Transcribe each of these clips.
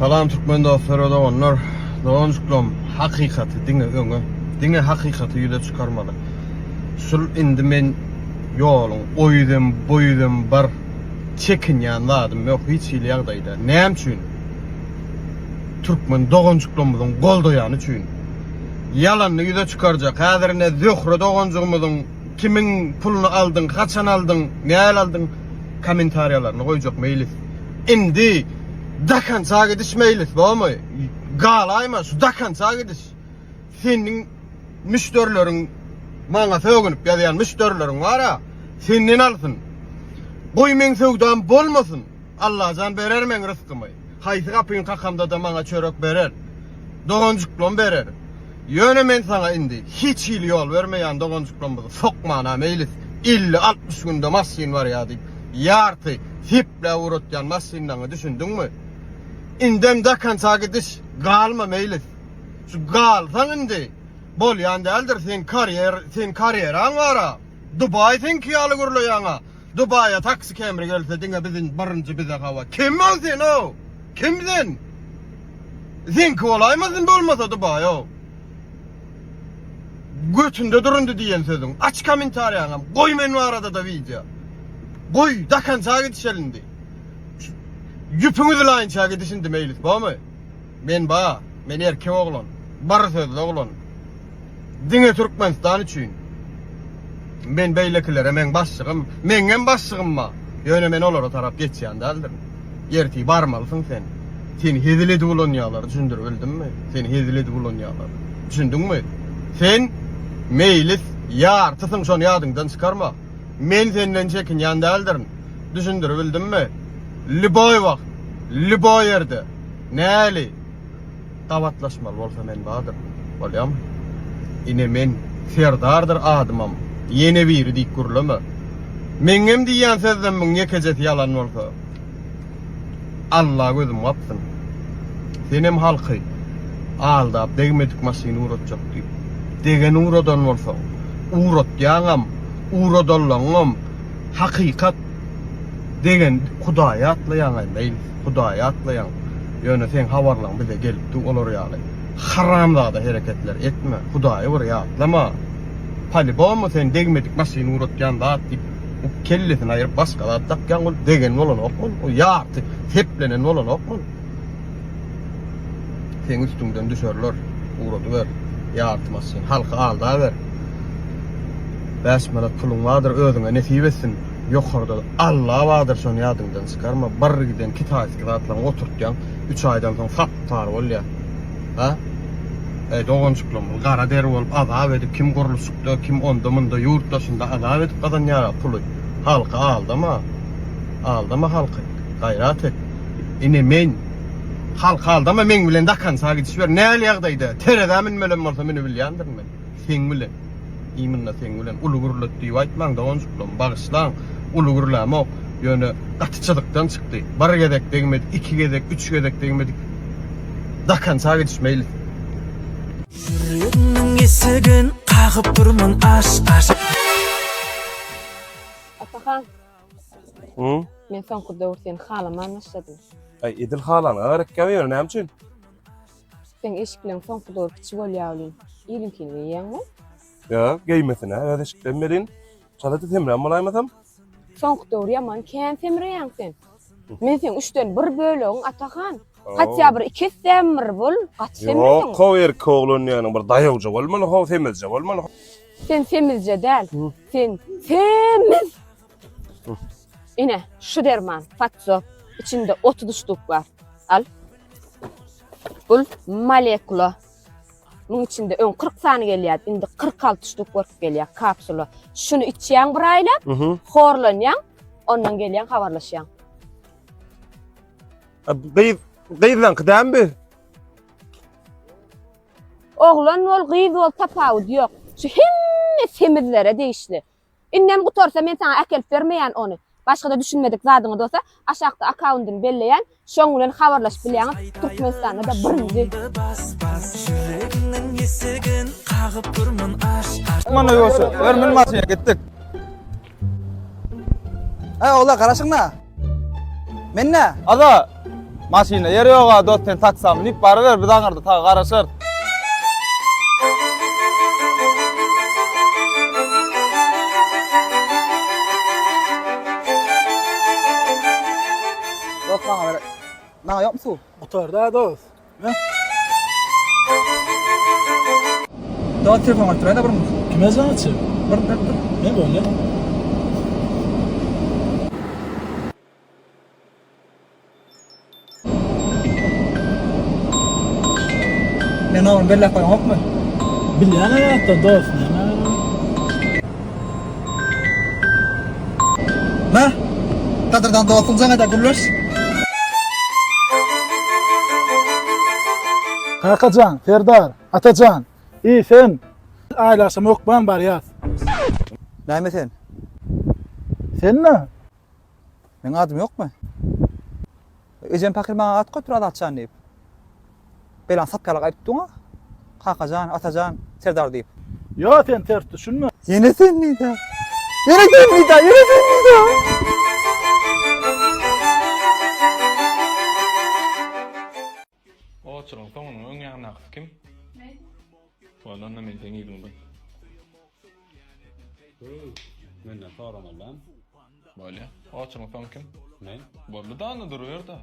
Salam türkmen dostlar we doganlar. Doganjyklarym hakykaty diňe öňe, diňe hakykaty ýüze çykarmaly. Şul indi men ýoluň o ýüzem bu ýüzem bir çekinýän zadym ýok hiç hili ýagdaýda. Näme üçin? Türkmen doganjyklarymyzyň goldaýany üçin. Ýalanyny ýüze çykarjak. Häzir ine Zöhre doganjygymyzyň kimiň puluny aldyň, haçan aldyň, näl aldyň kommentariýalaryny goýjak meýlis. Indi dakança gidiş meýlis bormy? Galaýma şu dakança gidiş. Seniň müşderileriň maňa sögünip ýazýan müşderileriň bar-a, senden alsyn. Goý meň söwdam bolmasyn. Allajan berer meň ryskymy. Haýsy gapyny kakamda-da maňa çörek berer. Doganjyklam berer. Ýöne men saňa indi hiç hili ýol bermeýän doganjyklamyzy sokmana meýlis. 50-60 günde maşyn barýar diýip, ýarty sepläp ugratýan maşynlaňa düşündiňmi? Indem do konca gidiş, galma meýlis. Şu galsaň indi bolýan däldir, seň karýer, seň karýeraň bar-a. Dubaý seňki ýaly gürleýäň-a. Dubaýa taksi kemri gelse diňe bizin birinji bize hawa. Kim ol sen ow? Kim sen? Seňki bolaýmasyn bolmasa Dubaý ow. Götünde durundy diýen sözüň. Aç kommentariýaňam. Goý men barada-da wideo. Goý, dakança gidişeli indi. Ýüpüň üzülaýynça gidiş indi meýlis bormy? Men ba, men erkek oglan. Bir sözli oglan. Diňe Türkmenistan üçin. Men beýlekilere meň başlygym, meňem başlygym bar. Ýöne men olara tarap geçýän däldirin. Ertir barmalysyň sen. Seni hezil edip ulanýarlar, düşündirip bildimmi? Seni hezil edip ulanýarlar. Düşündiňmi? Sen meýlis ýartysyň şony ýadyňdan çykarma. Men senden çekinýän däldirin. Düşündirip bildimmi? Lýuboý wagt, lýuboý ýerde, näli gabatlaşmaly bolsa men bardyr. Bolýamy? Ine men Serdardyr adymam. Ýene biri diýip gürleme. Meňem diýýän sözlemmiň ýekejesi ýalan bolsa, Alla gözüm gapsyn. Senem halky aldap degmedik maşyn ugratjak diýip. Degen ugradan bolsaň, ugratýaňam, ugradanlaňňam hakykat degen Hudaýy atlaýaňaý meýlis. Hudaýy atlaýaň. Ýöne seň habarlaň bize gelip dur olar ýaly. Haramzada hereketler etme. Hudaýy bir ýatlama. Palibomu sen degmedik maşyn ugratýan zat diýip bu kellesini aýyryp başga zat dakýaň ol degen bolanok ol. O ýarty seplenen bolanok ol. Seň üstüňden düşerler. Ugradyber. Ýarty maşyn. Halky aldaber. 5 manat puluň bardyr özüňe nesip etsin. Ýokarda Alla bardyr şony ýadyňdan çykarma. Bir giden kitaýski zatlaryňy oturtýaň. 3 aýdan soň sap-sary bolýar. Ha? Eý doganjyklarym, gara der bolup azap edip kim gurluşykda, kim onda munda ýurt daşynda azap edip gazanýar puly. Halky aldama. Aldama halky. Gaýrat et. Ine men halky aldama meň bilen dakansa gidişiber. Näli ýagdaýda terezä münmelem bolsa münübilýändirin men. Seň bilen. Imенно seň bilen uly gürlet diýip aýtmaň doganjyklarym. Bagyşlaň. Uly gürlämok. Ýöne gaty çyzykdan çykdy. Bir gezek degmedik, iki gezek, üç gezek degmedik. Dakança gidiş meýlis. Ýüregmiň esigin kagyp durman aş aş. Atahan. Hı? Men soňky döwür seni halaman başladym. Aý edil halanyňa gerekýär ýöne näme üçin? Seň eşikleň soňky döwür kiçi bolýar welin, iliňkini geýýäňmi? Ýa, geýmesine öz eşiklerim welin, çala-da semrän bolaýmasam? Soňky döwür ýaman kän semreýäň sen. Men seň üçden bir bölegiň Atahan. Hatda bir iki etsem bir bol, gaty semrediň. Ýok, how erkek oglan diýeniň bir daýawja bolmaly, how semizje bolmaly. Sen semizje däl, sen semiz. Ine, şu derman, fatso, içinde 30 ştuk bar. Al. Bul molekula. Muň içinde öň 40 sany gelýärdi, indi 46 ştuk bolup gelýär kapsula. Şuny içýäň bir aýlap, horlanýaň, ondan gelýäň habarlaşýaň. Gyz, gyzlaňky dämi bu? Oglan bol, gyz bol tapawudy ýok. Şu hemme semizlere degişli. Indem gutarsa men saňa äkelip bermeýän ony. Başgada düşünmedik zadyňyz bolsa aşakda akkaundyny belleýän şoň bilen habarlaşyp bilýäňiz Türkmenistanda-da birinji. Mana ýoşa, ör mün maşyna gitdik. Eý oglan garaşyň-da. Men nä? Ada. Maşynda ýer ýoga dost sen taksa münüp baryber biz aňyrda saňa garaşarys. Dost maňa ber. Maňa ýokmy suw? Gutarda dost. Dost telefon alyp duraýda bir minut. Kime jaň açýaň? Bir bir bir. Ne bolýa? Men nomerini belläp goýaňokmy? Bilýän aýatda dost näme? Mä? Gadyrdan dostuň jaň edä gürleş. Kakajan, Serdar, Atajan, i sen. Aýlaşam hökman barýas. Näme sen? Sen ne? Meň adym ýokmy? Ejem pahyr maňa at goýupdyr Azatjan diýip. Belan sapýalak aýyp duňa. Kakajan, Atajan, Serdar diýip. Ýo sen ters düşünme. Ýene sen diýdä. Ýene sen diýdä, ýene sen diýdä. Oçuryň soňunyň öň ýanynakysy kim? Men. Boldy onda men seň yzyňda. Menden soramaly däl. Bolýa. Oçuryň soňy kim? Men. Boldy da onda duruber-de.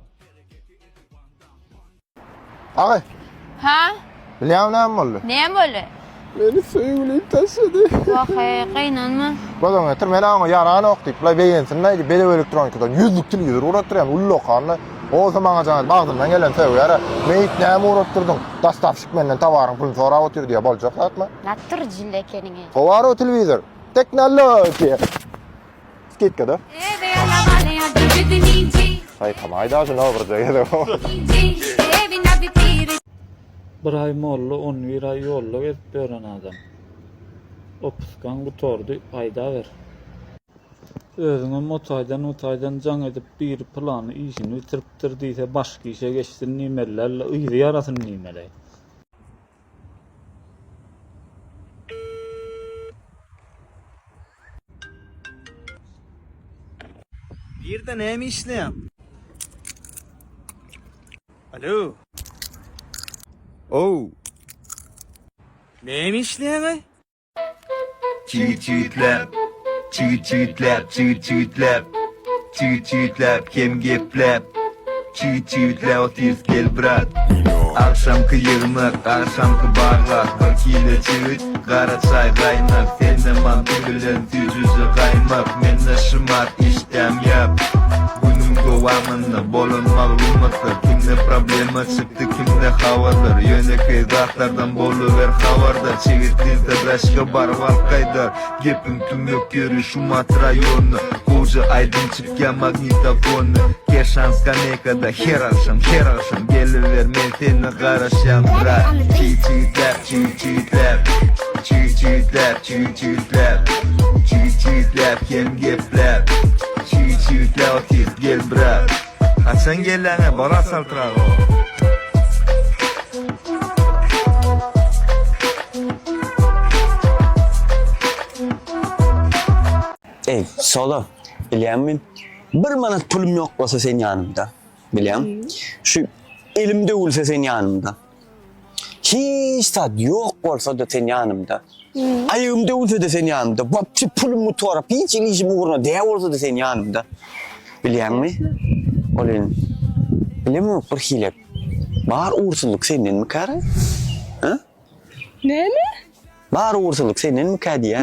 Agay. Ha? Bilýäňmi näme boldy? Näme boldy? Meni söýgülim taşlady. Wah-eý, gynanma. Göz öňüne getir, men oňa ýaranok diýip, bulaý begensin diýip, Bedew elektronikadan ýüzlük telewizor ugratdyrýan, ullakan. Bolsa maňa jaň edip, agzyndan gelen sögýär. Meýit näme ugratdyrdyň? Dostawşik menden towaryň puluny sorap otyr diýýär, boljak zatmy? Natdyr jilli ekeniň-eý. Gowar o telewizor. Teknologiýa. Skidkada. Saýkamaý daşy nowruzda gezek. Bir aý molla on bir aý ýolda gezip ýören adam. Opuskaň gutardy gaýdaber. Özüňem o taýdan bu taýdan jaň edip biri pylany işini bitiripdir diýse başga işe geçsin diýmeliler yzy ýarasyn diýmeli. Nirde näme işleýäň? Alo. Ow. Näme işleýäň-aý? Çigit çigitläp, çigit çigitläp, çigit çigitläp, çigit çigitläp hem gepläp, çigit çigitläp otyrys gel brat. Agşamky ýygnak, agşamky barlak, bir kile çigit, gara çaý gaýnak, sende manty bilen süýjüje gaýmak, mende şymat işdäm ýap. Günüň dowamynda bolan maglumatlar, kimde problema çykdy, kimde habarlar, ýönekeý zatlardan boluber habardar, çigitli daşka baryp alyp gaýdar, gepiň tümmek ýeri Şumat raýony, gowja aýdym çykýa magnitofony, Keşan skameýkada her agşam, her agşam, geliber men seni garaşýan brat, çigit çigitläp, çigit çigitläp, çigit çigitläp, çigit çigitläp, çigit çigitläp hem gepläp, çigit çigitläp otyrys gel brat. Haçan gelýäňä bara çaltrago. Eý, Solo, bilýäňmi, bir manat pulum ýok bolsa sen ýanymda. Bilýäň? Şu elim döwülse sen ýanymda. Hiç zat ýok bolsa-da sen ýanymda. Aýagym döwülse-de sen ýanymda. Wapşe pulum gutaryp, hiç hili işim ugruna däl bolsa-da sen ýanymda. Bilýäňmi? Ol indi bilemok bir hile. Bar ugursyzlyk sendenmikäre? Hä? Näme? Bar ugursyzlyk sendenmikä diýýän.